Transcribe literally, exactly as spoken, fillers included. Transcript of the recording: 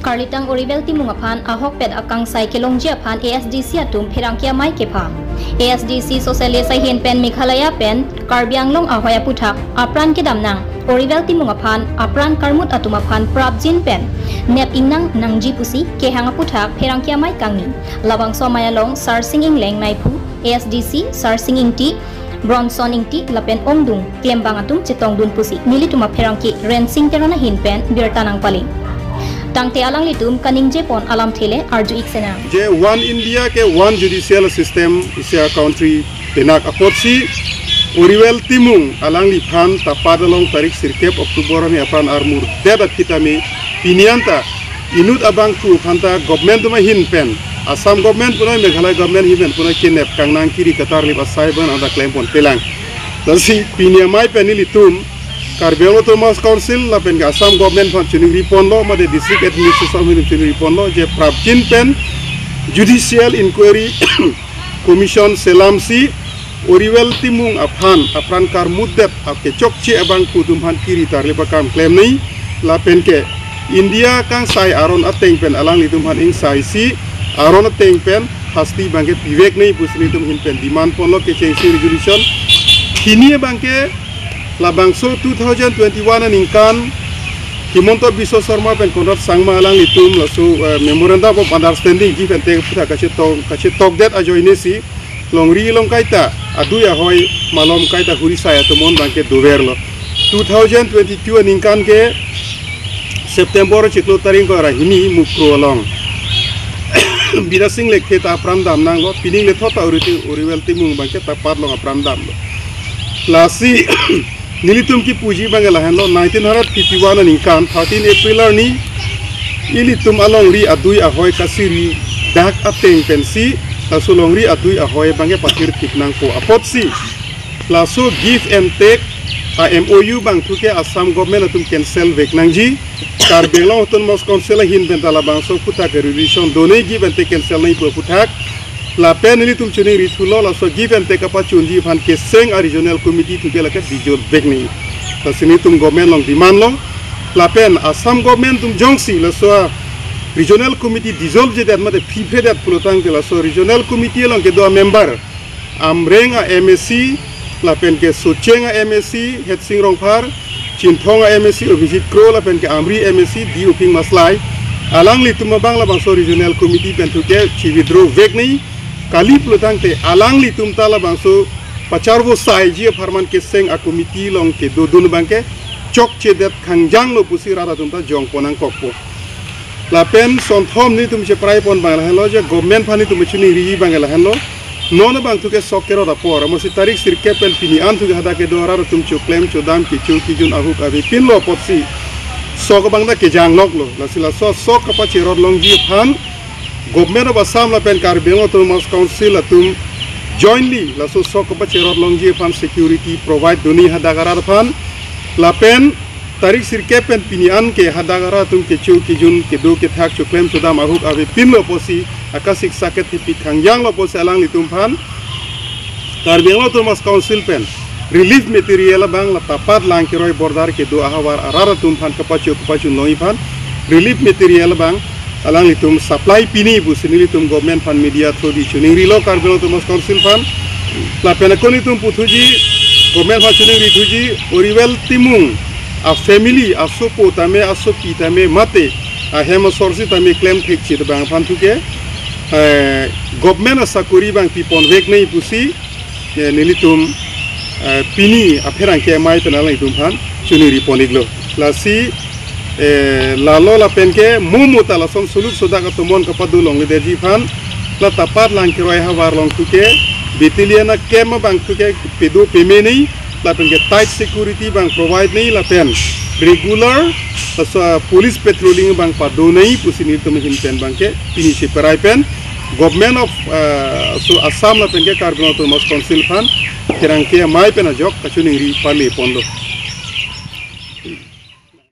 Karlitang Oriwel Timung aphan ahokpet akangsai kelongji aphan A S D C atum pherangke amei kepha. A S D C Soselesa ahin pen Meghalaya pen Karbi Anglong ahoi aputhak apran kedam nang Oriwel Timung aphan apran karmut atum aphan prapjin pen nep ingnang nangji pusi kehang aputhak pherangke amei kangni. Labangso amei along Sarsing Engleng Naiphu, A S D C Sarsing Ingti, Bronson Ingti lapen ongdung klembang atum chetongdun pusi nelitum apherangke Rensing Teron ahin pen birta nangpale. Tangte alanglitum kaningjepon alamthe le arju-ik sinang. Je One India ke One Judicial System isi a-country penak apotsi Oriwel Timung alangliphan tapat along tarik sirkep October arni apran armur det aphi tame pini anta inut abangphu aphanta government atum ahin pen, Assam government punoi Meghalaya government ahin pen punoi kenep kangnang kiri katarlip asai abang anta klempon pelang. Lasi pini amei pen nelitum Karbi Anglong Autonomous Council lapen ke Assam government aphan chiningri ponlo, mate district administration ahin chiningri ponlo, je prapjin pen Judicial Inquiry Commission selamsi Oriwel Timung aphan apran karmutdet akechokche abangphu atum aphan kiri tarlip akam klemnei lapen ke India kangsai aron ateng pen alanglitum aphan ingsaisi aron ateng pen hasti abangke piveknei pusi nelitum ahin pen demand ponlo kechengsi resolution. Hini abangke labangso two thousand twenty-one aningkan Himanta Biswa Sarma pen Conrad Sangma alanglitum laso, eh, Memorandum of Understanding give and take aputhak kachetok, kachetokdet ajoinesi longri along kaita adui ahoi malom kaita hurisai atomon abangke doverlo. Two thousand twenty-two aningkan ke September chiklo tarik ko ra hini Mukroh along Bidya Sing Lekthe ta apran dam nanglo, pining lethot ta Ori Ti-, Oriwel Timung abangke tapat along apran damlo. Lasi nelitum kipuji abangke lahenlo, nineteen hundred fifty-one aningkan thirteen April arni ilitum alongri adui ahoi kasiri dak ateng pensi laso longri adui ahoi abangke pathir thik nangpo apotsi laso give and take a-M O U abangthu ke Assam government atum cancel vek nangji. Karbi Anglong Autonomous Council ahin pen ta labangso aputhak ke resolution donei, give and take cancel nangji pu aputhak. Lapen nelitum chiningri thulo laso give and take kapachunji aphan keseng a-regional committee thu ke lake dissolve veknei. Lasi nelitum government along demand lo. Lapen Assam government atum jongsi laso a-regional committee dissolve jedet mate phiphredet pulo tangte laso regional committee along kedo a-member Amreng a-M A C, lapen ke Socheng a-M A C, Hetsing Rongphar, Chinthong a-M A C, Abhijit Kro, lapen ke Amri M A C, D Uphing Maslai, alanglitum abang labangso regional committee pen thu ke chi-withdraw veknei, kali pulo tangte alanglitum ta labangso pacharvo saiji apharman keseng a-committee along kedodun abangke chokchedet khangjanglo pusi rat atum ta jongpon nangkokpo. Lapen sonthom nelitum chepraipon abang lahenlo je government aphan nelitum chiningriji abang lahenlo. Non abangthu ke sok kerot apor, amatsi tarik sirkep pen pini an thu ke hadak kedo arat atum choklem chodam kecho kejun ahuk avepinlo apotsi sok abang ta kejang noklo. Lasi laso sok kapacherot longji aphan Government of Assam lapen Karbi Anglong Autonomous Council atum jointly laso sok kapacherot longji aphan security provide dun-i hadak arat aphan. Lapen tarik sirkep pen pini an ke hadak arat atum kecho kejun kedo kethak choklem chodam ahuk avepinlo apotsi, akasik saket hipi khangjanglo apotsi alanglitum aphan Karbi Anglong Autonomous Council pen relief material abang la tapat Langkeroi border kedo ahavar arat atum aphan kapacho kapachun longji aphan relief material abang alanglitum supply pini pusi nelitum government aphan media through di chiningrilo Karbi Anglong Autonomous Council aphan. Lapen ako nelitum puthuji, government aphan chiningri thuji, Oriwel Timung a-family, asopo tame, asopi tame mate ahem asorsi tame klem thekchit abang aphan thu ke, eh, government asakori abang pipon veknei pusi, eh, nelitum, eh, pini apherangke amei pen alanglitum aphan chiningri pon-iklo. Lasi, eh, lalo lapen ke mo mo ta lason suluk sodak atomon kapado longledetji aphan la tapat Langkeroi ahavar along thu ke battalion a-camp abang thu ke pedo pemenei, lapen ke tight security abang provide nei, lapen regular laso police patrolling abang padonei pusi nelitum ahin pen abangke pini cheparai pen Government of, ah, so Assam lapen ke Karbi Anglong Autonomous Council aphan pherangke amei pen ajok kachiningri pale ponlo.